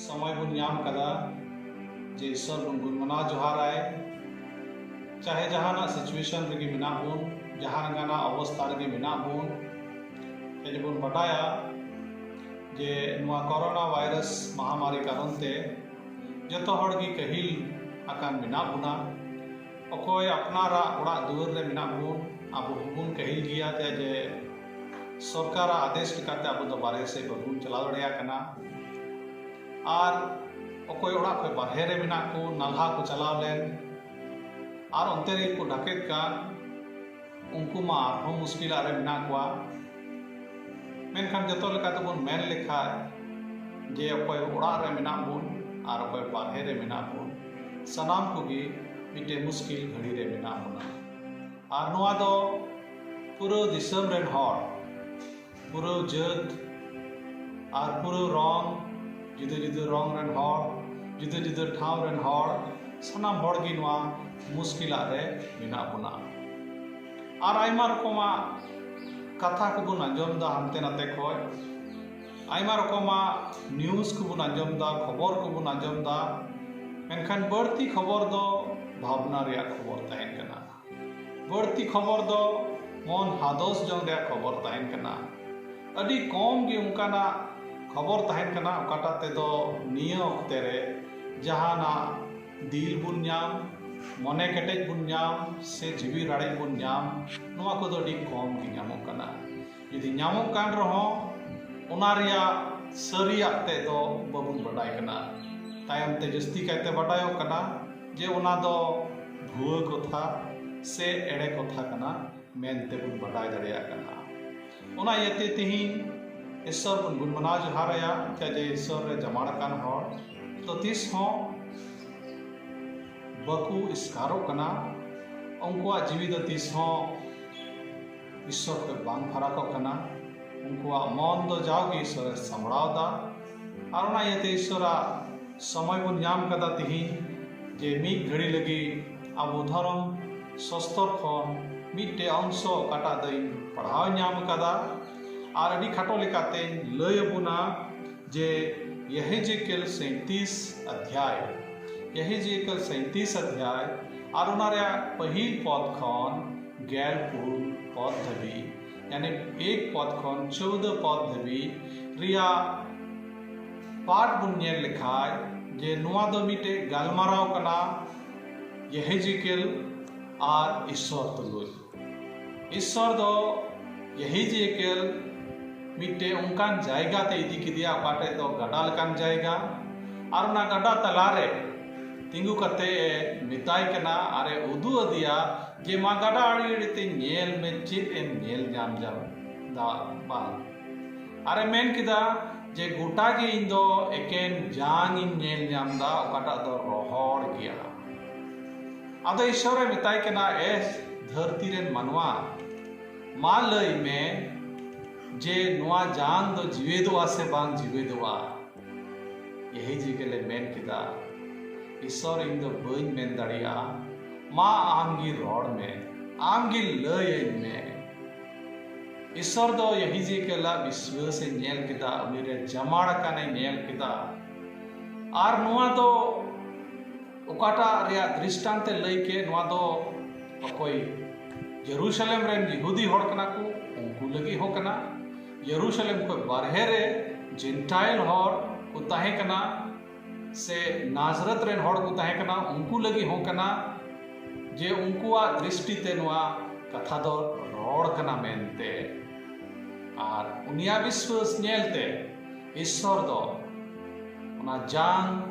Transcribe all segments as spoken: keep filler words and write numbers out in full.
ᱥᱚᱢᱚᱭ ᱵᱚᱱ ᱧᱟᱢ ᱠᱟᱫᱟ ᱡᱮ ᱤᱥᱥᱚᱨ ᱵᱚᱱ ᱜᱩᱱ ᱢᱟᱱᱟᱣ ᱡᱚᱦᱟᱨᱟᱭ᱾ ᱪᱟᱦᱮ ᱡᱟᱦᱟᱱᱟᱜ situation ᱨᱮᱜᱮ ᱢᱮᱱᱟᱜ ᱵᱚᱱ, ᱡᱟᱦᱟᱸ ᱞᱮᱠᱟᱱᱟᱜ ᱚᱵᱚᱥᱛᱷᱟ ᱨᱮᱜᱮ ᱢᱮᱱᱟᱜ ᱵᱚᱱ, ᱡᱮ ᱵᱚᱱ ᱵᱟᱰᱟᱭᱟ ᱡᱮ ᱱᱚᱣᱟ ᱠᱚᱨᱳᱱᱟ ᱵᱷᱟᱭᱨᱟᱥ ᱢᱟᱦᱟᱢᱟᱨᱤ ᱠᱟᱨᱚᱱ ᱛᱮ ᱡᱚᱛᱚ ᱦᱚᱲ ᱜᱮ ᱠᱟᱹᱦᱤᱞ ᱟᱠᱟᱱ ᱢᱮᱱᱟᱜ ᱵᱚᱱᱟ᱾ ᱚᱠᱚᱭ ᱟᱯᱱᱟᱨᱟᱜ ᱚᱲᱟᱜ ᱫᱩᱣᱟᱹᱨ ᱨᱮ ᱢᱮᱱᱟᱜ ᱵᱚᱱ, ᱟᱵᱚ ᱦᱚᱸᱵᱚᱱ ᱠᱟᱹᱦᱤᱞ ᱜᱮᱭᱟ ᱛᱮ ᱡᱮ ᱥᱚᱨᱠᱟᱨᱟᱜ ᱟᱫᱮᱥ ᱞᱮᱠᱟᱛᱮ ᱟᱵᱚ ᱫᱚ ᱵᱟᱨᱦᱮ ᱥᱮᱫ ᱵᱟᱵᱚᱱ ᱪᱟᱞᱟᱣ ᱫᱟᱲᱮᱭᱟᱜ ᱠᱟᱱᱟ᱾ ᱟᱨ ᱚᱠᱚᱭ ᱚᱲᱟᱜ ᱠᱷᱚᱱ ᱵᱟᱨᱦᱮ ᱨᱮ ᱢᱮᱱᱟᱜ ᱠᱚ, ᱱᱟᱞᱦᱟ ᱠᱚ ᱪᱟᱞᱟᱣ ᱞᱮᱱ ᱟᱨ ᱚᱱᱛᱮ ᱨᱮᱜᱮ ᱠᱚ ᱰᱟᱠᱮᱛ ᱠᱟᱱ, ᱩᱱᱠᱩ ᱢᱟ ᱟᱨᱦᱚᱸ ᱢᱩᱥᱠᱤᱞᱟᱜ ᱨᱮ ᱢᱮᱱᱟᱜ ᱠᱚᱣᱟ᱾ ᱢᱮᱱᱠᱷᱟᱱ ᱡᱚᱛᱚ ᱞᱮᱠᱟ ᱛᱮᱵᱚᱱ ᱢᱮᱱ ᱞᱮᱠᱷᱟᱡ ᱡᱮ ᱚᱠᱚᱭ ᱚᱲᱟᱜ ᱨᱮ ᱢᱮᱱᱟᱜ ᱵᱚᱱ ᱟᱨ ᱚᱠᱚᱭ ᱵᱟᱨᱦᱮ ᱨᱮ ᱢᱮᱱᱟᱜ ᱵᱚᱱ, ᱥᱟᱱᱟᱢ ᱠᱚᱜᱮ ᱢᱤᱫᱴᱮᱱ ᱢᱩᱥᱠᱤᱞ ᱜᱷᱟᱹᱲᱤ ᱨᱮ ᱢᱮᱱᱟᱜ ᱵᱚᱱᱟ᱾ ᱟᱨ ᱱᱚᱣᱟ ᱫᱚ ᱯᱩᱨᱟᱹ ᱫᱤᱥᱚᱢ ᱨᱮᱱ ᱦᱚᱲ, ᱯᱩᱨᱟᱹ ᱡᱟᱹᱛ ᱟᱨ ᱯᱩᱨᱟᱹ ᱨᱚᱝ, ᱡᱩᱫᱟᱹ ᱡᱩᱫᱟᱹ ᱨᱚᱝ ᱨᱮᱱ ᱦᱚᱲ, ᱡᱩᱫᱟᱹ ᱡᱩᱫᱟᱹ ᱴᱷᱟᱶ ᱨᱮᱱ ᱦᱚᱲ, ᱥᱟᱱᱟᱢ ᱦᱚᱲ ᱜᱮ ᱱᱚᱣᱟ ᱢᱩᱥᱠᱤᱞᱟᱜ ᱨᱮ ᱢᱮᱱᱟᱜ ᱵᱚᱱᱟ᱾ ᱟᱨ ᱟᱭᱢᱟ ᱨᱚᱠᱚᱢᱟᱜ ᱠᱟᱛᱷᱟ ᱠᱚᱵᱚᱱ ᱟᱸᱡᱚᱢ ᱮᱫᱟ ᱦᱟᱱᱛᱮ ᱱᱟᱛᱮ ᱠᱷᱚᱡ, ᱟᱭᱢᱟ ᱨᱚᱠᱚᱢᱟᱜ news ᱠᱚᱵᱚᱱ ᱟᱸᱡᱚᱢ ᱮᱫᱟ, ᱠᱷᱚᱵᱚᱨ ᱠᱚᱵᱚᱱ ᱟᱸᱡᱚᱢ ᱮᱫᱟ, ᱢᱮᱱᱠᱷᱟᱱ ᱵᱟᱹᱲᱛᱤ ᱠᱷᱚᱵᱚᱨ ᱫᱚ ᱵᱷᱟᱵᱽᱱᱟ ᱨᱮᱭᱟᱜ ᱠᱷᱚᱵᱚᱨ ᱛᱟᱦᱮᱱ ᱠᱟᱱᱟ᱾ ᱵᱟᱹᱲᱛᱤ ᱠᱷᱚᱵᱚᱨ ᱫᱚ ᱢᱚᱱ ᱦᱟᱫᱚᱥ ᱡᱚᱝ ᱨᱮᱭᱟᱜ ᱠᱷᱚᱵᱚᱨ ᱛᱟᱦᱮᱱ ᱠᱟᱱᱟ᱾ ᱟᱹᱰᱤ ᱠᱚᱢ ᱜᱮ ᱚᱱᱠᱟᱱᱟᱜ ᱠᱷᱚᱵᱚᱨ ᱛᱟᱦᱮᱱ ᱠᱟᱱᱟ ᱚᱠᱟᱴᱟᱜ ᱛᱮᱫᱚ ᱱᱤᱭᱟᱹ ᱚᱠᱛᱮ ᱨᱮ ᱡᱟᱦᱟᱱᱟᱜ ᱫᱤᱞ ᱵᱚᱱ ᱧᱟᱢ, ᱢᱚᱱᱮ ᱠᱮᱴᱮᱡ ᱵᱚᱱ ᱧᱟᱢ ᱥᱮ ᱡᱤᱣᱤ ᱨᱟᱲᱮᱡ ᱵᱚᱱ ᱧᱟᱢ, ᱱᱚᱣᱟ ᱠᱚᱫᱚ ᱟᱹᱰᱤ ᱠᱚᱢ ᱜᱮ ᱧᱟᱢᱚᱜ ᱠᱟᱱᱟ᱾ ᱡᱩᱫᱤ ᱧᱟᱢᱚᱜ ᱠᱟᱱ ᱨᱮᱦᱚᱸ, ᱚᱱᱟ ᱨᱮᱭᱟᱜ ᱥᱟᱹᱨᱤᱭᱟᱜ ᱛᱮᱫ ᱫᱚ ᱵᱟᱵᱚᱱ ᱵᱟᱰᱟᱭ ᱠᱟᱱᱟ᱾ ᱛᱟᱭᱚᱢ ᱛᱮ ᱡᱟᱹᱥᱛᱤ ᱠᱟᱭᱛᱮ ᱵᱟᱰᱟᱭᱚᱜ ᱠᱟᱱᱟ ᱡᱮ ᱚᱱᱟ ᱫᱚ ᱵᱷᱩᱣᱟᱹ ᱠᱟᱛᱷᱟ ᱥᱮ ᱮᱲᱮ ᱠᱟᱛᱷᱟ ᱠᱟᱱᱟ ᱢᱮᱱᱛᱮ ᱵᱚᱱ ᱵᱟᱰᱟᱭ ᱫᱟᱲᱮᱭᱟᱜ ᱠᱟᱱᱟ᱾ ᱚᱱᱟ ᱤᱭᱟᱹᱛᱮ ᱛᱮᱦᱮᱧ ᱤᱥᱥᱚᱨ ᱵᱚᱱ ᱜᱩᱱ ᱢᱟᱱᱟᱣ ᱡᱚᱦᱟᱨᱟᱭᱟ, ᱪᱮᱫᱟᱜ ᱡᱮ ᱤᱥᱥᱚᱨ ᱨᱮ ᱡᱟᱢᱟᱲ ᱟᱠᱟᱱ ᱦᱚᱲ ᱫᱚ ᱛᱤᱥ ᱦᱚᱸ ᱵᱟᱠᱚ ᱮᱥᱠᱟᱨᱚᱜ ᱠᱟᱱᱟ᱾ ᱩᱱᱠᱩᱣᱟᱜ ᱡᱤᱣᱤ ᱫᱚ ᱛᱤᱥ ᱦᱚᱸ ᱤᱥᱥᱚᱨ ᱠᱷᱚᱱ ᱵᱟᱝ ᱯᱷᱟᱨᱟᱠᱚᱜ ᱠᱟᱱᱟ᱾ ᱩᱱᱠᱩᱣᱟᱜ ᱢᱚᱱ ᱫᱚ ᱡᱟᱣᱜᱮ ᱤᱥᱥᱚᱨᱮ ᱥᱟᱢᱵᱲᱟᱣ ᱮᱫᱟ᱾ ᱟᱨ ᱚᱱᱟ ᱤᱭᱟᱹᱛᱮ ᱤᱥᱥᱚᱨᱟᱜ ᱥᱚᱢᱚᱭ ᱵᱚᱱ ᱧᱟᱢ ᱠᱟᱫᱟ ᱛᱤᱦᱤᱧ, ᱡᱮ ᱢᱤᱫ ᱜᱷᱟᱹᱲᱤ ᱞᱟᱹᱜᱤᱫ ᱟᱵᱚ ᱫᱷᱚᱨᱚᱢ ᱥᱚᱥᱛᱚᱨ ᱠᱷᱚᱱ ᱢᱤᱫᱴᱮᱡ ᱚᱝᱥᱚ ᱚᱠᱟᱴᱟᱜ ᱫᱚᱧ ᱯᱟᱲᱦᱟᱣ ᱧᱟᱢ ᱠᱟᱫᱟ᱾ ᱟᱨ ᱟᱹᱰᱤ ᱠᱷᱟᱴᱚ ᱞᱮᱠᱟᱛᱮᱧ ᱞᱟᱹᱭ ᱟᱵᱚᱱᱟ ᱡᱮ ᱭᱮᱦᱮᱡᱮᱠᱮᱞ ᱥᱟᱸᱭᱛᱤᱥ ᱚᱫᱷᱭᱟᱭ, ᱭᱮᱦᱮᱡᱮᱠᱮᱞ ᱥᱟᱸᱭᱛᱤᱥ ᱚᱫᱷᱭᱟᱭ ᱟᱨ ᱚᱱᱟ ᱨᱮᱭᱟᱜ ᱯᱟᱹᱦᱤᱞ ᱯᱚᱫ ᱠᱷᱚᱱ ᱜᱮᱞ ᱯᱩᱱ ᱯᱚᱫ ᱫᱷᱟᱹᱵᱤᱡ, ᱭᱟᱱᱤ ᱮᱠ ᱯᱚᱫ ᱠᱷᱚᱱ ᱪᱳᱣᱫᱚ ᱯᱚᱫ ᱫᱷᱟᱹᱵᱤᱡ ᱨᱮᱭᱟᱜ ᱯᱟᱴ ᱵᱚᱱ ᱧᱮᱞ ᱞᱮᱠᱷᱟᱡ ᱡᱮ ᱱᱚᱣᱟ ᱫᱚ ᱢᱤᱫᱴᱮᱡ ᱜᱟᱞᱢᱟᱨᱟᱣ ᱠᱟᱱᱟ ᱭᱮᱦᱮᱡᱮᱠᱮᱞ ᱟᱨ ᱤᱥᱥᱚᱨ ᱛᱩᱞᱩᱡ᱾ ᱤᱥᱥᱚᱨ ᱫᱚ ᱭᱮᱦᱮᱡᱮᱠᱮᱞ ᱢᱤᱫᱴᱮᱡ ᱚᱱᱠᱟᱱ ᱡᱟᱭᱜᱟ ᱛᱮ ᱤᱫᱤ ᱠᱮᱫᱮᱭᱟ, ᱚᱠᱟ ᱴᱷᱮᱡ ᱫᱚ ᱜᱟᱰᱟ ᱞᱮᱠᱟᱱ ᱡᱟᱭᱜᱟ, ᱟᱨ ᱚᱱᱟ ᱜᱟᱰᱟ ᱛᱟᱞᱟᱨᱮ ᱛᱤᱸᱜᱩ ᱠᱟᱛᱮ ᱮ ᱢᱮᱛᱟᱭ ᱠᱟᱱᱟ ᱟᱨ ᱮ ᱩᱫᱩᱜ ᱟᱫᱮᱭᱟ ᱡᱮ, "ᱢᱟ ᱜᱟᱰᱟ ᱟᱲᱮ ᱟᱲᱮ ᱛᱮ ᱧᱮᱞ ᱢᱮ, ᱪᱮᱫ ᱮᱢ ᱧᱮᱞ ᱧᱟᱢ ᱧᱟᱢ ᱫᱟ ᱵᱟᱝ?" ᱟᱨ ᱮ ᱢᱮᱱ ᱠᱮᱫᱟ ᱡᱮ, "ᱜᱚᱴᱟ ᱜᱮ ᱤᱧ ᱫᱚ ᱮᱠᱮᱱ ᱡᱟᱝ ᱤᱧ ᱧᱮᱞ ᱧᱟᱢ ᱫᱟ, ᱚᱠᱟᱴᱟᱜ ᱫᱚ ᱨᱚᱦᱚᱲ ᱜᱮᱭᱟ᱾" ᱟᱫᱚ ᱤᱥᱥᱚᱨ ᱮ ᱢᱮᱛᱟᱭ ᱠᱟᱱᱟ, "ᱮ ᱫᱷᱟᱹᱨᱛᱤ ᱨᱮᱱ ᱢᱟᱱᱣᱟ, ᱢᱟ ᱞᱟᱹᱭ ᱢᱮ ᱡᱮ ᱱᱚᱣᱟ ᱡᱟᱝ ᱫᱚ ᱡᱤᱣᱮᱫᱚᱜᱼᱟ ᱥᱮ ᱵᱟᱝ ᱡᱤᱣᱮᱫᱚᱜᱼᱟ?" ᱭᱮᱦᱮᱡᱮᱠᱮᱞ ᱮ ᱢᱮᱱ ᱠᱮᱫᱟ, "ᱤᱥᱥᱚᱨ, ᱤᱧ ᱫᱚ ᱵᱟᱹᱧ ᱢᱮᱱ ᱫᱟᱲᱮᱭᱟᱜᱼᱟ, ᱢᱟ ᱟᱢ ᱜᱮ ᱨᱚᱲ ᱢᱮ, ᱟᱢ ᱜᱮ ᱞᱟᱹᱭᱟᱹᱧ ᱢᱮ᱾" ᱤᱥᱥᱚᱨ ᱫᱚ ᱭᱮᱦᱮᱡᱮᱠᱮᱞᱟᱜ ᱵᱤᱥᱣᱟᱹᱥ ᱮ ᱧᱮᱞ ᱠᱮᱫᱟ, ᱩᱱᱤ ᱨᱮ ᱡᱟᱢᱟᱲ ᱟᱠᱟᱱ ᱮ ᱧᱮᱞ ᱠᱮᱫᱟ᱾ ᱟᱨ ᱱᱚᱣᱟ ᱫᱚ ᱚᱠᱟᱴᱟᱜ ᱨᱮᱭᱟᱜ ᱫᱨᱤᱥᱴᱟᱱᱛ ᱮ ᱞᱟᱹᱭ ᱠᱮᱫ, ᱱᱚᱣᱟ ᱫᱚ ᱚᱠᱚᱭ ᱡᱮᱨᱩᱥᱟᱞᱮᱢ ᱨᱮᱱ ᱭᱤᱦᱩᱫᱤ ᱦᱚᱲ ᱠᱟᱱᱟ ᱠᱚ, ᱩᱱᱠᱩ ᱞᱟᱹᱜᱤᱫ ᱦᱚᱸ ᱠᱟᱱᱟ᱾ ᱡᱮᱨᱩᱥᱟᱞᱮᱢ ᱠᱷᱚᱱ ᱵᱟᱨᱦᱮ ᱨᱮ ᱡᱮᱱᱴᱟᱭᱤᱞ ᱦᱚᱲ ᱠᱚ ᱛᱟᱦᱮᱸ ᱠᱟᱱᱟ, ᱥᱮ ᱱᱟᱡᱨᱮᱛ ᱨᱮᱱ ᱦᱚᱲ ᱠᱚ ᱛᱟᱦᱮᱸ ᱠᱟᱱᱟ, ᱩᱱᱠᱩ ᱞᱟᱹᱜᱤᱫ ᱦᱚᱸ ᱠᱟᱱᱟ, ᱡᱮ ᱩᱱᱠᱩᱣᱟᱜ ᱫᱨᱤᱥᱴᱤ ᱛᱮ ᱱᱚᱣᱟ ᱠᱟᱛᱷᱟ ᱫᱚ ᱨᱚᱲ ᱠᱟᱱᱟ ᱢᱮᱱᱛᱮ᱾ ᱟᱨ ᱩᱱᱤᱭᱟᱜ ᱵᱤᱥᱣᱟᱹᱥ ᱧᱮᱞᱛᱮ ᱤᱥᱥᱚᱨ ᱫᱚ ᱚᱱᱟ ᱡᱟᱝ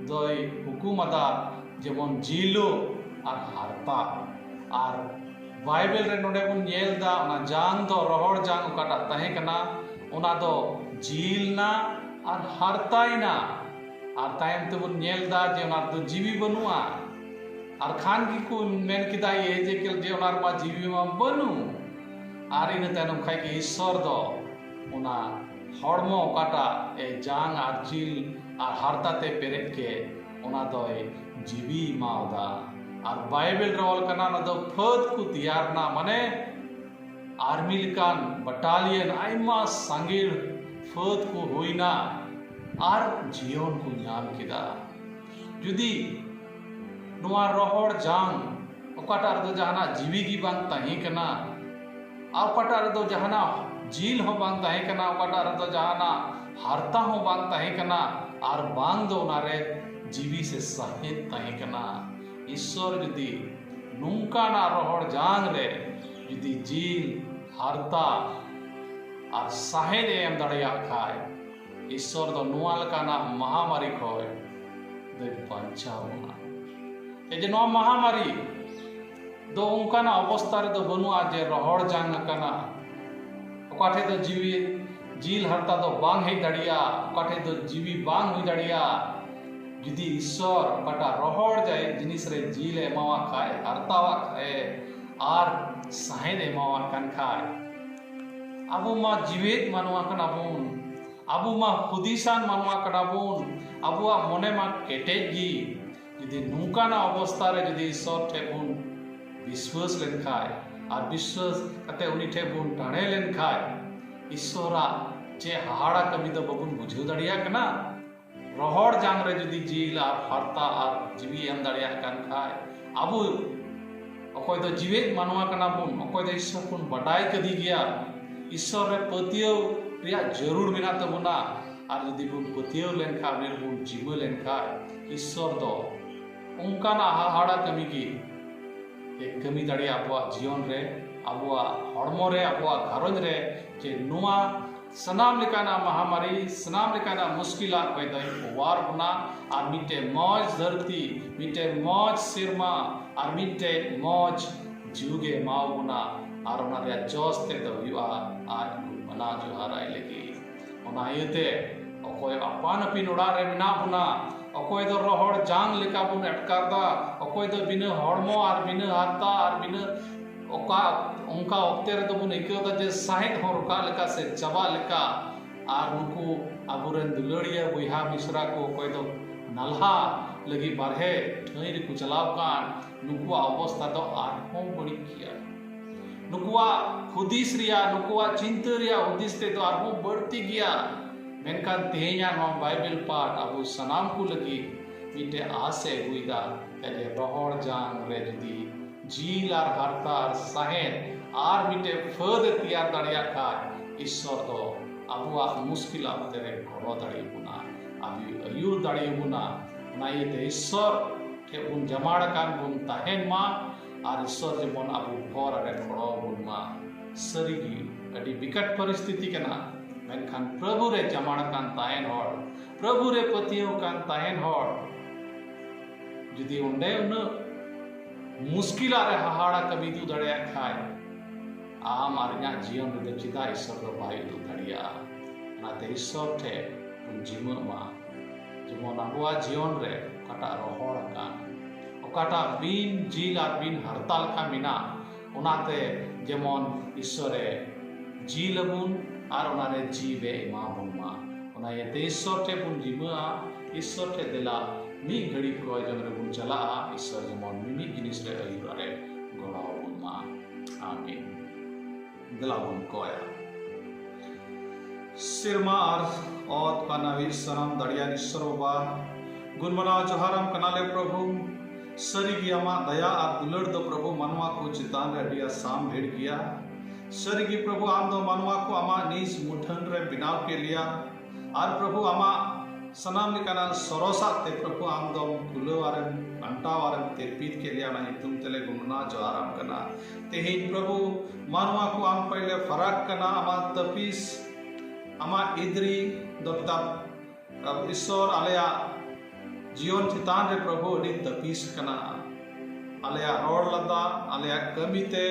ᱫᱚᱭ ᱦᱩᱠᱩᱢ ᱟᱫᱟ, ᱡᱮᱢᱚᱱ ᱡᱤᱞᱳ ᱟᱨ ᱦᱟᱨᱛᱟ᱾ ᱟᱨ ᱵᱟᱭᱵᱮᱞ ᱨᱮ ᱱᱚᱰᱮ ᱵᱚᱱ ᱧᱮᱞ ᱮᱫᱟ, ᱚᱱᱟ ᱡᱟᱝ ᱫᱚ, ᱨᱚᱦᱚᱲ ᱡᱟᱝ ᱚᱠᱟᱴᱟᱜ ᱛᱟᱦᱮᱸ ᱠᱟᱱᱟ, ᱚᱱᱟ ᱫᱚ ᱡᱤᱞ ᱮᱱᱟ ᱟᱨ ᱦᱟᱨᱛᱟᱭᱮᱱᱟ᱾ ᱟᱨ ᱛᱟᱭᱚᱢ ᱛᱮᱵᱚᱱ ᱧᱮᱞ ᱮᱫᱟ ᱡᱮ ᱚᱱᱟ ᱨᱮᱫᱚ ᱡᱤᱣᱤ ᱵᱟᱹᱱᱩᱜᱼᱟ᱾ ᱟᱨ ᱠᱷᱟᱱ ᱜᱮᱠᱚ ᱢᱮᱱ ᱠᱮᱫᱟ ᱮᱦᱮᱡᱮᱠᱮᱞ ᱡᱮ ᱚᱱᱟ ᱨᱮᱢᱟ ᱡᱤᱣᱤ ᱢᱟ ᱵᱟᱹᱱᱩᱜ᱾ ᱟᱨ ᱤᱱᱟᱹ ᱛᱟᱭᱱᱚᱢ ᱠᱷᱟᱡ ᱜᱮ ᱤᱥᱥᱚᱨ ᱫᱚ ᱚᱱᱟ ᱦᱚᱲᱢᱚ ᱚᱠᱟᱴᱟᱜ ᱮ ᱡᱟᱝ ᱟᱨ ᱡᱤᱞ ᱟᱨ ᱦᱟᱨᱛᱟ ᱛᱮ ᱯᱮᱨᱮᱡ ᱠᱮᱫ, ᱚᱱᱟ ᱫᱚᱭ ᱡᱤᱣᱤ ᱮᱢᱟᱣᱫᱟ᱾ ᱟᱨ ᱵᱟᱭᱵᱮᱞ ᱨᱮ ᱚᱞ ᱠᱟᱱᱟ, ᱚᱱᱟ ᱫᱚ ᱯᱷᱟᱹᱫ ᱠᱚ ᱛᱮᱭᱟᱨ ᱮᱱᱟ, ᱢᱟᱱᱮ ᱟᱨᱢᱤ ᱞᱮᱠᱟᱱ ᱵᱟᱴᱟᱞᱤᱭᱟᱱ, ᱟᱭᱢᱟ ᱥᱟᱸᱜᱮ ᱯᱷᱟᱹᱫ ᱠᱚ ᱦᱩᱭᱱᱟ᱾ ᱟᱨ ᱡᱤᱭᱚᱱ ᱠᱚ ᱧᱟᱢ ᱠᱮᱫᱟ᱾ ᱡᱩᱫᱤ ᱱᱚᱣᱟ ᱨᱚᱦᱚᱲ ᱡᱟᱝ, ᱚᱠᱟᱴᱟᱜ ᱨᱮᱫᱚ ᱡᱟᱦᱟᱱᱟᱜ ᱡᱤᱣᱤ ᱜᱮ ᱵᱟᱝ ᱛᱟᱦᱮᱸ ᱠᱟᱱᱟ, ᱟᱨ ᱚᱠᱟᱴᱟᱜ ᱨᱮᱫᱚ ᱡᱟᱦᱟᱱᱟᱜ ᱡᱤᱞ ᱦᱚᱸ ᱵᱟᱝ ᱛᱟᱦᱮᱸ ᱠᱟᱱᱟ, ᱚᱠᱟᱴᱟᱜ ᱨᱮᱫᱚ ᱡᱟᱦᱟᱱᱟᱜ ᱦᱟᱨᱛᱟ ᱦᱚᱸ ᱵᱟᱝ ᱛᱟᱦᱮᱸ ᱠᱟᱱᱟ, ᱟᱨ ᱵᱟᱝ ᱫᱚ ᱚᱱᱟᱨᱮ ᱡᱤᱣᱤ ᱥᱮ ᱥᱟᱦᱮᱫ ᱛᱟᱦᱮᱸ ᱠᱟᱱᱟ, ᱤᱥᱥᱚᱨ ᱡᱩᱫᱤ ᱱᱚᱝᱠᱟᱱᱟᱜ ᱨᱚᱦᱚᱲ ᱡᱟᱝ ᱨᱮ ᱡᱩᱫᱤ ᱡᱤᱞ, ᱦᱟᱨᱛᱟ ᱟᱨ ᱥᱟᱦᱮᱫ ᱮ ᱮᱢ ᱫᱟᱲᱮᱭᱟᱜ ᱠᱷᱟᱡ, ᱤᱥᱥᱚᱨ ᱫᱚ ᱱᱚᱣᱟ ᱞᱮᱠᱟᱱᱟᱜ ᱢᱟᱦᱟᱢᱟᱨᱤ ᱠᱷᱚᱡ ᱫᱚᱭ ᱵᱟᱧᱪᱟᱣ ᱵᱚᱱᱟ᱾ ᱮ ᱡᱮ ᱱᱚᱣᱟ ᱢᱟᱦᱟᱢᱟᱨᱤ ᱫᱚ ᱚᱱᱠᱟᱱᱟᱜ ᱚᱵᱚᱥᱛᱟ ᱨᱮᱫᱚ ᱵᱟᱹᱱᱩᱜᱼᱟ ᱡᱮ ᱨᱚᱦᱚᱲ ᱡᱟᱝ ᱟᱠᱟᱱᱟ, ᱚᱠᱟ ᱴᱷᱮᱡ ᱫᱚ ᱡᱤᱣᱤ, ᱡᱤᱞ ᱦᱟᱨᱛᱟ ᱫᱚ ᱵᱟᱝ ᱦᱮᱡ ᱫᱟᱲᱮᱭᱟᱜᱼᱟ, ᱚᱠᱟ ᱴᱷᱮᱡ ᱫᱚ ᱡᱤᱣᱤ ᱵᱟᱝ ᱦᱩᱭ ᱫᱟᱲᱮᱭᱟᱜᱼᱟ᱾ ᱡᱩᱫᱤ ᱤᱥᱥᱚᱨ ᱚᱠᱟᱴᱟᱜ ᱨᱚᱦᱚᱲ ᱡᱟᱭ-, ᱡᱤᱱᱤᱥ ᱨᱮ ᱡᱤᱞ ᱮ ᱮᱢᱟᱣᱟᱜ ᱠᱷᱟᱡ, ᱦᱟᱨᱛᱟᱣᱟᱜ ᱠᱷᱟᱡ ᱟᱨ ᱥᱟᱦᱮᱫ ᱮ ᱮᱢᱟᱣᱟᱜ ᱠᱟᱱ ᱠᱷᱟᱡ, ᱟᱵᱚ ᱢᱟ ᱡᱤᱣᱮᱫ ᱢᱟᱱᱣᱟ ᱠᱟᱱᱟ ᱵᱚᱱ, ᱟᱵᱚ ᱢᱟ ᱦᱩᱫᱤᱥᱟᱱ ᱢᱟᱱᱣᱟ ᱠᱟᱱᱟ ᱵᱚᱱ, ᱟᱵᱚᱣᱟᱜ ᱢᱚᱱᱮ ᱢᱟ ᱠᱮᱴᱮᱡ ᱜᱮ᱾ ᱡᱩᱫᱤ ᱱᱚᱝᱠᱟᱱᱟᱜ ᱚᱵᱚᱥᱛᱟ ᱨᱮ ᱡᱩᱫᱤ ᱤᱥᱥᱚᱨ ᱴᱷᱮᱡ ᱵᱚᱱ ᱵᱤᱥᱣᱟᱹᱥ ᱞᱮᱱᱠᱷᱟᱡ ᱟᱨ ᱵᱤᱥᱣᱟᱹᱥ ᱠᱟᱛᱮ ᱩᱱᱤ ᱴᱷᱮᱡ ᱵᱚᱱ ᱴᱟᱲᱮ ᱞᱮᱱᱠᱷᱟᱡ, ᱤᱥᱥᱚᱨᱟᱜ ᱪᱮᱫ ᱦᱟᱦᱟᱲᱟ ᱠᱟᱹᱢᱤ ᱫᱚ ᱵᱟᱵᱚᱱ ᱵᱩᱡᱷᱟᱹᱣ ᱫᱟᱲᱮᱭᱟᱜ ᱠᱟᱱᱟ? ᱨᱚᱦᱚᱲ ᱡᱟᱝ ᱨᱮ ᱡᱩᱫᱤ ᱡᱤᱞ ᱟᱨ ᱦᱟᱨᱛᱟ ᱟᱨ ᱡᱤᱣᱤ ᱮᱢ ᱫᱟᱲᱮᱭᱟᱜ ᱠᱟᱱ ᱠᱷᱟᱡ, ᱟᱵᱚ ᱚᱠᱚᱭ ᱫᱚ ᱡᱤᱣᱮᱫ ᱢᱟᱱᱣᱟ ᱠᱟᱱᱟ ᱵᱚᱱ, ᱚᱠᱚᱭ ᱫᱚ ᱤᱥᱥᱚᱨ ᱵᱚᱱ ᱵᱟᱰᱟᱭ ᱠᱟᱫᱮ ᱜᱮᱭᱟ, ᱤᱥᱥᱚᱨ ᱨᱮ ᱯᱟᱹᱛᱭᱟᱹᱣ ᱨᱮᱭᱟᱜ ᱡᱟᱹᱨᱩᱲ ᱢᱮᱱᱟᱜ ᱛᱟᱵᱚᱱᱟ᱾ ᱟᱨ ᱡᱩᱫᱤ ᱵᱚᱱ ᱯᱟᱹᱛᱭᱟᱹᱣ ᱞᱮᱱᱠᱷᱟᱱ, ᱩᱱᱤ ᱨᱮᱵᱚᱱ ᱡᱤᱢᱟᱹ ᱞᱮᱱᱠᱷᱟᱱ, ᱤᱥᱥᱚᱨ ᱫᱚ ᱚᱱᱠᱟᱱᱟᱜ ᱦᱟᱦᱟᱲᱟ ᱠᱟᱹᱢᱤ ᱜᱮ ᱮ ᱠᱟᱹᱢᱤ ᱫᱟᱲᱮᱭᱟᱜᱼᱟ ᱟᱵᱚᱣᱟᱜ ᱡᱤᱭᱚᱱ ᱨᱮ, ᱟᱵᱚᱣᱟᱜ ᱦᱚᱲᱢᱚ ᱨᱮ, ᱟᱵᱚᱣᱟᱜ ᱜᱷᱟᱨᱚᱸᱡᱽ ᱨᱮ, ᱡᱮ ᱱᱚᱣᱟ ᱥᱟᱱᱟᱢ ᱞᱮᱠᱟᱱᱟᱜ ᱢᱟᱦᱟᱢᱟᱨᱤ, ᱥᱟᱱᱟᱢ ᱞᱮᱠᱟᱱᱟᱜ ᱢᱩᱥᱠᱤᱞᱟᱜ ᱠᱷᱚᱱ ᱫᱚᱭ ᱚᱣᱟᱨ ᱵᱚᱱᱟ ᱟᱨ ᱢᱤᱫᱴᱮᱱ ᱢᱚᱡᱽ ᱫᱷᱟᱹᱨᱛᱤ, ᱢᱤᱫᱴᱮᱱ ᱢᱚᱡᱽ ᱥᱮᱨᱢᱟ ᱟᱨ ᱢᱤᱫᱴᱮᱱ ᱢᱚᱡᱽ ᱡᱩᱜᱽ ᱮ ᱮᱢᱟᱣ ᱵᱚᱱᱟ᱾ ᱟᱨ ᱚᱱᱟ ᱨᱮᱭᱟᱜ ᱡᱚᱥ ᱛᱮᱫ ᱫᱚ ᱦᱩᱭᱩᱜᱼᱟ ᱟᱡ ᱵᱚᱱ ᱢᱟᱱᱟᱣ ᱡᱚᱦᱟᱨᱟᱭ ᱞᱟᱹᱜᱤᱫ᱾ ᱚᱱᱟ ᱤᱭᱟᱹᱛᱮ ᱚᱠᱚᱭ ᱟᱯᱟᱱ ᱟᱹᱯᱤᱱ ᱚᱲᱟᱜ ᱨᱮ ᱢᱮᱱᱟᱜ ᱵᱚᱱᱟ, ᱚᱠᱚᱭ ᱫᱚ ᱨᱚᱦᱚᱲ ᱡᱟᱝ ᱞᱮᱠᱟ ᱵᱚᱱ ᱟᱴᱠᱟᱨ ᱫᱟ, ᱚᱠᱚᱭ ᱫᱚ ᱵᱤᱱᱟᱹ ᱦᱚᱲᱢᱚ ᱟᱨ ᱵᱤᱱᱟᱹ ᱦᱟᱨᱛᱟ ᱟᱨ ᱵᱤᱱᱟᱹ ᱚᱠᱟ, ᱚᱱᱠᱟ ᱚᱠᱛᱮ ᱨᱮᱫᱚ ᱵᱚᱱ ᱟᱹᱭᱠᱟᱹᱣ ᱫᱟ ᱡᱮ ᱥᱟᱦᱮᱫ ᱦᱚᱸ ᱨᱚᱠᱟᱜ ᱞᱮᱠᱟ ᱥᱮ ᱪᱟᱵᱟᱜ ᱞᱮᱠᱟ᱾ ᱟᱨ ᱱᱩᱠᱩ ᱟᱵᱚᱨᱮᱱ ᱫᱩᱞᱟᱹᱲᱤᱭᱟᱹ ᱵᱚᱭᱦᱟ ᱢᱤᱥᱨᱟ ᱠᱚ ᱚᱠᱚᱭ ᱫᱚ ᱱᱟᱞᱦᱟ ᱞᱟᱹᱜᱤᱫ ᱵᱟᱨᱦᱮ ᱴᱷᱟᱹᱭ ᱨᱮᱠᱚ ᱪᱟᱞᱟᱣ ᱠᱟᱱ, ᱱᱩᱠᱩᱣᱟᱜ ᱚᱵᱚᱥᱛᱷᱟ ᱫᱚ ᱟᱨᱦᱚᱸ ᱵᱟᱹᱲᱤᱡ ᱜᱮᱭᱟ᱾ ᱱᱩᱠᱩᱣᱟᱜ ᱦᱩᱫᱤᱥ ᱨᱮᱭᱟᱜ, ᱱᱩᱠᱩᱣᱟᱜ ᱪᱤᱱᱛᱟᱹ ᱨᱮᱭᱟᱜ ᱦᱩᱫᱤᱥ ᱛᱮᱫᱚ ᱟᱨᱦᱚᱸ ᱵᱟᱹᱲᱛᱤ ᱜᱮᱭᱟ᱾ ᱢᱮᱱᱠᱷᱟᱱ ᱛᱮᱦᱮᱧᱟᱜ ᱱᱚᱣᱟ ᱵᱟᱭᱵᱮᱞ ᱯᱟᱴ ᱟᱵᱚ ᱥᱟᱱᱟᱢ ᱠᱚ ᱞᱟᱹᱜᱤᱫ ᱢᱤᱫᱴᱮᱡ ᱟᱥ ᱮ ᱟᱹᱜᱩᱭᱮᱫᱟ᱾ ᱡᱮ ᱨᱚᱦᱚᱲ ᱡᱟᱝ ᱨᱮ ᱡᱩᱫᱤ ᱡᱤᱞ ᱟᱨ ᱦᱟᱨᱛᱟ ᱟᱨ ᱥᱟᱦᱮᱫ ᱟᱨ ᱢᱤᱫᱴᱮᱡ ᱯᱷᱟᱹᱫ ᱮ ᱛᱮᱭᱟᱨ ᱫᱟᱲᱮᱭᱟᱜ ᱠᱷᱟᱡ, ᱤᱥᱥᱚᱨ ᱫᱚ ᱟᱵᱚᱣᱟᱜ ᱢᱩᱥᱠᱤᱞ ᱚᱠᱛᱮ ᱨᱮ ᱜᱚᱲᱚ ᱫᱟᱲᱮᱭᱟᱵᱚᱱᱟ, ᱟᱵᱚ ᱟᱹᱭᱩᱨ ᱫᱟᱲᱮᱭᱟᱵᱚᱱᱟ᱾ ᱚᱱᱟ ᱤᱭᱟᱹᱛᱮ ᱤᱥᱥᱚᱨ ᱴᱷᱮᱱ ᱵᱚᱱ ᱡᱟᱢᱟᱲ ᱟᱠᱟᱱ ᱵᱚᱱ ᱛᱟᱦᱮᱱ ᱢᱟ ᱟᱨ ᱤᱥᱥᱚᱨ ᱡᱮᱢᱚᱱ ᱟᱵᱚ ᱦᱚᱨ ᱨᱮ ᱜᱚᱲᱚ ᱟᱵᱚᱱ ᱢᱟ᱾ ᱥᱟᱹᱨᱤᱜᱮ ᱟᱹᱰᱤ ᱵᱤᱠᱟᱴ ᱯᱚᱨᱤᱥᱛᱷᱤᱛᱤ ᱠᱟᱱᱟ, ᱢᱮᱱᱠᱷᱟᱱ ᱯᱨᱚᱵᱷᱩ ᱨᱮ ᱡᱟᱢᱟᱲ ᱟᱠᱟᱱ ᱛᱟᱦᱮᱱ ᱦᱚᱲ, ᱯᱨᱚᱵᱷᱩ ᱨᱮ ᱯᱟᱹᱛᱭᱟᱹᱣ ᱟᱠᱟᱱ ᱛᱟᱦᱮᱱ ᱦᱚᱲ ᱡᱩᱫᱤ ᱚᱸᱰᱮ ᱩᱱᱟᱹᱜ ᱢᱩᱥᱠᱤᱞᱟᱜ ᱨᱮ ᱦᱟᱦᱟᱲᱟ ᱠᱟᱹᱢᱤ ᱩᱫᱩᱜ ᱫᱟᱲᱮᱭᱟᱜ ᱠᱷᱟᱡ, ᱟᱢ ᱟᱨ ᱤᱧᱟᱹᱜ ᱡᱤᱭᱚᱱ ᱨᱮᱫᱚ ᱪᱮᱫᱟᱜ ᱤᱥᱥᱚᱨ ᱫᱚ ᱵᱟᱭ ᱩᱫᱩᱜ ᱫᱟᱲᱮᱭᱟᱜᱼᱟ? ᱚᱱᱟᱛᱮ ᱤᱥᱥᱚᱨ ᱴᱷᱮᱱ ᱵᱚᱱ ᱡᱤᱢᱟᱹᱜ ᱢᱟ, ᱡᱮᱢᱚᱱ ᱟᱵᱚᱣᱟᱜ ᱡᱤᱭᱚᱱ ᱨᱮ ᱚᱠᱟᱴᱟᱜ ᱨᱚᱦᱚᱲ ᱟᱠᱟᱱ, ᱚᱠᱟᱴᱟᱜ ᱵᱤᱱ ᱡᱤᱞ ᱟᱨ ᱵᱤᱱ ᱦᱟᱨᱛᱟ ᱞᱮᱠᱟ ᱢᱮᱱᱟᱜ, ᱚᱱᱟᱛᱮ ᱡᱮᱢᱚᱱ ᱤᱥᱥᱚᱨᱮ ᱡᱤᱞ ᱟᱵᱚᱱ ᱟᱨ ᱚᱱᱟᱨᱮ ᱡᱤᱣᱤ ᱮ ᱮᱢᱟ ᱵᱚᱱ ᱢᱟ᱾ ᱚᱱᱟ ᱤᱭᱟᱹᱛᱮ ᱤᱥᱥᱚᱨ ᱴᱷᱮᱱ ᱵᱚᱱ ᱡᱤᱢᱟᱹᱜᱼᱟ, ᱤᱥᱥᱚᱨ ᱴᱷᱮᱱ ᱫᱮᱞᱟ ᱢᱤᱫ ᱜᱷᱟᱹᱲᱤᱡ ᱠᱚᱭ ᱡᱚᱝ ᱨᱮᱵᱚᱱ ᱪᱟᱞᱟᱜᱼᱟ᱾ ᱤᱥᱥᱚᱨ ᱡᱮᱢᱚᱱ ᱢᱤᱢᱤᱫ ᱡᱤᱱᱤᱥ ᱨᱮ ᱟᱹᱭᱩᱨ ᱟᱨᱮ ᱜᱚᱲᱚ ᱟᱵᱚᱱ ᱢᱟ᱾ ᱟᱢᱮᱱ᱾ ᱫᱮᱞᱟ ᱵᱚᱱ ᱠᱚᱭᱟ᱾ ᱥᱮᱨᱢᱟ ᱟᱨ ᱚᱛ ᱯᱟᱱᱟᱣᱤᱡ ᱥᱟᱱᱟᱢ ᱫᱟᱲᱮᱭᱟᱱ ᱤᱥᱥᱚᱨ ᱵᱟᱵᱟ, ᱜᱩᱱ ᱢᱟᱱᱟᱣ ᱡᱚᱦᱟᱨᱟᱢ ᱠᱟᱱᱟᱞᱮ ᱯᱨᱚᱵᱷᱩ᱾ ᱥᱟᱹᱨᱤᱜᱮ ᱟᱢᱟᱜ ᱫᱟᱭᱟ ᱟᱨ ᱫᱩᱞᱟᱹᱲ ᱫᱚ ᱯᱨᱚᱵᱷᱩ ᱢᱟᱱᱣᱟ ᱠᱚ ᱪᱮᱛᱟᱱ ᱨᱮ ᱟᱹᱰᱤ ᱟᱥᱟᱢ ᱵᱷᱤᱲ ᱜᱮᱭᱟ᱾ ᱥᱟᱹᱨᱤᱜᱮ ᱯᱨᱚᱵᱷᱩ, ᱟᱢ ᱫᱚ ᱢᱟᱱᱣᱟ ᱠᱚ ᱟᱢᱟᱜ ᱱᱤᱡ ᱢᱩᱴᱷᱟᱹᱱ ᱨᱮ ᱵᱮᱱᱟᱣ ᱠᱮᱫ ᱞᱮᱭᱟ᱾ ᱟᱨ ᱯᱨᱚᱵᱷᱩ, ᱟᱢᱟᱜ ᱥᱟᱱᱟᱢ ᱞᱮᱠᱟᱱᱟᱜ ᱥᱚᱨᱚᱥᱟᱜ ᱛᱮ ᱯᱨᱚᱵᱷᱩ, ᱟᱢ ᱫᱚᱢ ᱠᱩᱞᱟᱹᱣ ᱟᱨᱮᱢ ᱟᱱᱴᱟᱣ ᱟᱨᱮᱢ ᱛᱮᱨᱯᱤᱫ ᱠᱮᱫ ᱞᱮᱭᱟ᱾ ᱚᱱᱟ ᱧᱩᱛᱩᱢ ᱛᱮᱞᱮ ᱜᱩᱱ ᱢᱟᱱᱟᱣ ᱡᱚᱦᱟᱨᱟᱢ ᱠᱟᱱᱟ᱾ ᱛᱮᱦᱮᱧ ᱯᱨᱚᱵᱷᱩ, ᱢᱟᱱᱣᱟ ᱠᱚ ᱟᱢ ᱠᱷᱚᱱ ᱞᱮ ᱯᱷᱟᱨᱟᱠ ᱠᱟᱱᱟ᱾ ᱟᱢᱟᱜ ᱛᱟᱹᱯᱤᱥ, ᱟᱢᱟᱜ ᱤᱫᱨᱤ ᱫᱚ ᱛᱟᱯ-, ᱤᱥᱥᱚᱨ ᱟᱞᱮᱭᱟᱜ ᱡᱤᱭᱚᱱ ᱪᱮᱛᱟᱱ ᱨᱮ ᱯᱨᱚᱵᱷᱩ ᱟᱹᱰᱤ ᱛᱟᱹᱯᱤᱥ ᱠᱟᱱᱟ᱾ ᱟᱞᱮᱭᱟᱜ ᱨᱚᱲ ᱞᱟᱸᱫᱟ, ᱟᱞᱮᱭᱟᱜ ᱠᱟᱹᱢᱤ ᱛᱮ,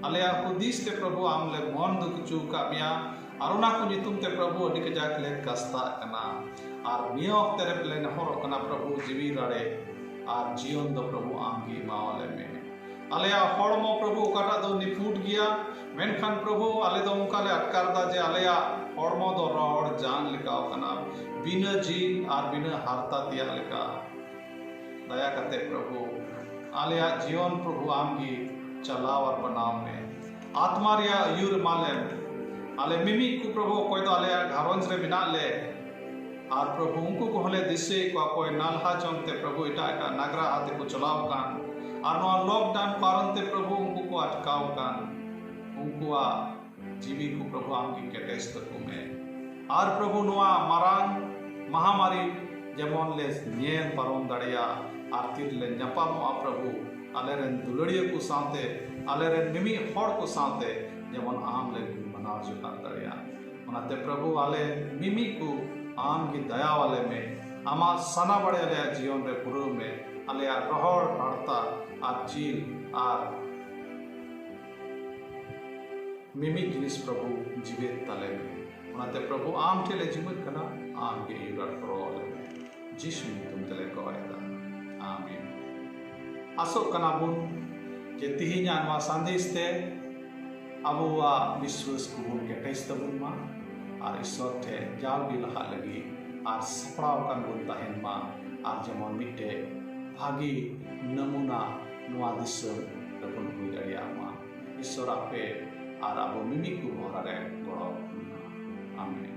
ᱟᱞᱮᱭᱟᱜ ᱦᱩᱫᱤᱥ ᱛᱮ ᱯᱨᱚᱵᱷᱩ ᱟᱢ ᱞᱮ ᱢᱚᱱ ᱫᱩᱠ ᱦᱚᱪᱚ ᱟᱠᱟᱫ ᱢᱮᱭᱟ᱾ ᱟᱨ ᱚᱱᱟ ᱠᱚ ᱧᱩᱛᱩᱢ ᱛᱮ ᱯᱨᱚᱵᱷᱩ ᱟᱹᱰᱤ ᱠᱟᱡᱟᱠ ᱞᱮ ᱠᱟᱥᱛᱟᱜ ᱠᱟᱱᱟ᱾ ᱟᱨ ᱱᱤᱭᱟᱹ ᱚᱠᱛᱮ ᱨᱮ ᱞᱮ ᱱᱮᱦᱚᱨᱚᱜ ᱠᱟᱱᱟ ᱯᱨᱚᱵᱷᱩ, ᱡᱤᱣᱤ ᱨᱟᱲᱮ ᱟᱨ ᱡᱤᱭᱚᱱ ᱫᱚ ᱯᱨᱚᱵᱷᱩ ᱟᱢ ᱜᱮ ᱮᱢᱟᱣᱟᱞᱮ ᱢᱮ᱾ ᱟᱞᱮᱭᱟᱜ ᱦᱚᱲᱢᱚ ᱯᱨᱚᱵᱷᱩ ᱚᱠᱟᱴᱟᱜ ᱫᱚ ᱱᱤᱯᱷᱩᱴ ᱜᱮᱭᱟ, ᱢᱮᱱᱠᱷᱟᱱ ᱯᱨᱚᱵᱷᱩ ᱟᱞᱮ ᱫᱚ ᱚᱱᱠᱟ ᱞᱮ ᱟᱴᱠᱟᱨ ᱮᱫᱟ ᱡᱮ ᱟᱞᱮᱭᱟᱜ ᱦᱚᱲᱢᱚ ᱫᱚ ᱨᱚᱦᱚᱲ ᱡᱟᱝ ᱞᱮᱠᱟ ᱠᱟᱱᱟ, ᱵᱤᱱᱟᱹ ᱡᱤᱞ ᱟᱨ ᱵᱤᱱᱟᱹ ᱦᱟᱨᱛᱟ ᱛᱮᱭᱟᱜ ᱞᱮᱠᱟ᱾ ᱫᱟᱭᱟ ᱠᱟᱛᱮ ᱯᱨᱚᱵᱷᱩ, ᱟᱞᱮᱭᱟᱜ ᱡᱤᱭᱚᱱ ᱯᱨᱚᱵᱷᱩ ᱟᱢ ᱜᱮ ᱪᱟᱞᱟᱣ ᱟᱨ ᱵᱮᱱᱟᱣ ᱢᱮ᱾ ᱟᱛᱢᱟ ᱨᱮᱭᱟᱜ ᱟᱹᱭᱩᱨ ᱮᱢᱟ ᱞᱮᱢ᱾ ᱟᱞᱮ ᱢᱤᱢᱤᱫ ᱠᱚ ᱯᱨᱚᱵᱷᱩ, ᱚᱠᱚᱭ ᱫᱚ ᱟᱞᱮᱭᱟᱜ ᱜᱷᱟᱨᱚᱸᱡᱽ ᱨᱮ ᱢᱮᱱᱟᱜ ᱞᱮ, ᱟᱨ ᱯᱨᱚᱵᱷᱩ ᱩᱱᱠᱩ ᱠᱚᱦᱚᱸ ᱞᱮ ᱫᱤᱥᱟᱹᱭᱮᱫ ᱠᱚᱣᱟ, ᱚᱠᱚᱭ ᱱᱟᱞᱦᱟ ᱡᱚᱢ ᱛᱮ ᱯᱨᱚᱵᱷᱩ ᱮᱴᱟᱜ ᱮᱴᱟᱜ ᱱᱟᱜᱽᱨᱟ ᱟᱛᱮ ᱠᱚ ᱪᱟᱞᱟᱣ ᱟᱠᱟᱱ, ᱟᱨ ᱱᱚᱣᱟ ᱞᱚᱠᱰᱟᱣᱱ ᱠᱟᱨᱚᱱ ᱛᱮ ᱯᱨᱚᱵᱷᱩ ᱩᱱᱠᱩ ᱠᱚ ᱟᱴᱠᱟᱣ ᱟᱠᱟᱱ, ᱩᱱᱠᱩᱣᱟᱜ ᱡᱤᱣᱤ ᱠᱚ ᱯᱨᱚᱵᱷᱩ ᱟᱢ ᱜᱮ ᱠᱮᱴᱮᱡ ᱛᱟᱠᱚ ᱢᱮ᱾ ᱟᱨ ᱯᱨᱚᱵᱷᱩ ᱱᱚᱣᱟ ᱢᱟᱨᱟᱝ ᱢᱟᱦᱟᱢᱟᱨᱤ ᱡᱮᱢᱚᱱ ᱞᱮ ᱧᱮᱞ ᱯᱟᱨᱚᱢ ᱫᱟᱲᱮᱭᱟᱜ, ᱟᱨ ᱛᱤᱨᱮᱞᱮ ᱧᱟᱯᱟᱢᱚᱜᱼᱟ ᱯᱨᱚᱵᱷᱩ, ᱟᱞᱮᱨᱮᱱ ᱫᱩᱞᱟᱹᱲᱤᱭᱟᱹ ᱠᱚ ᱥᱟᱶᱛᱮ, ᱟᱞᱮᱨᱮᱱ ᱢᱤᱢᱤᱫ ᱦᱚᱲ ᱠᱚ ᱥᱟᱶᱛᱮ ᱡᱮᱢᱚᱱ ᱟᱢ ᱞᱮ ᱜᱩᱱ ᱢᱟᱱᱟᱣ ᱡᱚᱦᱟᱨ ᱫᱟᱲᱮᱭᱟᱜ᱾ ᱚᱱᱟᱛᱮ ᱯᱨᱚᱵᱷᱩ ᱟᱞᱮ ᱢᱤᱢᱤᱫ ᱠᱚ ᱟᱢ ᱜᱮ ᱫᱟᱭᱟᱣᱟᱞᱮ ᱢᱮ, ᱟᱢᱟᱜ ᱥᱟᱱᱟ ᱵᱟᱲᱮ ᱟᱞᱮᱭᱟᱜ ᱡᱤᱭᱚᱱ ᱨᱮ ᱯᱩᱨᱟᱹᱣ ᱢᱮ, ᱟᱞᱮᱭᱟᱜ ᱨᱚᱦᱚᱲ ᱦᱟᱨᱛᱟ ᱟᱨ ᱡᱤᱞ ᱟᱨ ᱢᱤᱢᱤᱫ ᱡᱤᱱᱤᱥ ᱯᱨᱚᱵᱷᱩ ᱡᱤᱣᱮᱫ ᱛᱟᱞᱮ ᱢᱮ᱾ ᱚᱱᱟᱛᱮ ᱯᱨᱚᱵᱷᱩ ᱟᱢ ᱴᱷᱮᱱ ᱞᱮ ᱡᱤᱢᱟᱹᱫ ᱠᱟᱱᱟ, ᱟᱢ ᱜᱮ ᱟᱹᱭᱩᱨ ᱟᱨ ᱜᱚᱲᱚ ᱟᱞᱮ ᱢᱮ᱾ ᱡᱤᱥᱩ ᱧᱩᱛᱩᱢ ᱛᱮᱞᱮ ᱠᱚᱭ ᱮᱫᱟ, ᱟᱢᱮᱱ᱾ ᱟᱥᱚᱜ ᱠᱟᱱᱟ ᱵᱚᱱ ᱡᱮ ᱛᱤᱦᱤᱧᱟᱜ ᱱᱚᱣᱟ ᱥᱟᱸᱫᱮᱥ ᱛᱮ ᱟᱵᱚᱣᱟᱜ ᱵᱤᱥᱣᱟᱹᱥ ᱠᱚᱵᱚᱱ ᱠᱮᱴᱮᱡ ᱛᱟᱵᱚᱱ ᱢᱟ, ᱟᱨ ᱤᱥᱥᱚᱨ ᱴᱷᱮᱱ ᱡᱟᱣᱜᱮ ᱞᱟᱦᱟᱜ ᱞᱟᱹᱜᱤᱫ ᱟᱨ ᱥᱟᱯᱲᱟᱣ ᱟᱠᱟᱱ ᱵᱚᱱ ᱛᱟᱦᱮᱱ ᱢᱟ, ᱟᱨ ᱡᱮᱢᱚᱱ ᱢᱤᱫᱴᱮᱡ ᱵᱷᱟᱹᱜᱤ ᱱᱟᱢᱩᱱᱟ ᱱᱚᱣᱟ ᱫᱤᱥᱚᱢ ᱨᱮᱵᱚᱱ ᱦᱩᱭ ᱫᱟᱲᱮᱭᱟᱜ ᱢᱟ᱾ ᱤᱥᱥᱚᱨ ᱟᱯᱮ ᱟᱨ ᱟᱵᱚ ᱢᱤᱢᱤᱫ ᱠᱚ ᱦᱚᱨᱟ ᱨᱮ ᱜᱚᱲᱚ ᱟᱵᱚᱱ ᱢᱟ᱾ ᱟᱢᱮᱱ᱾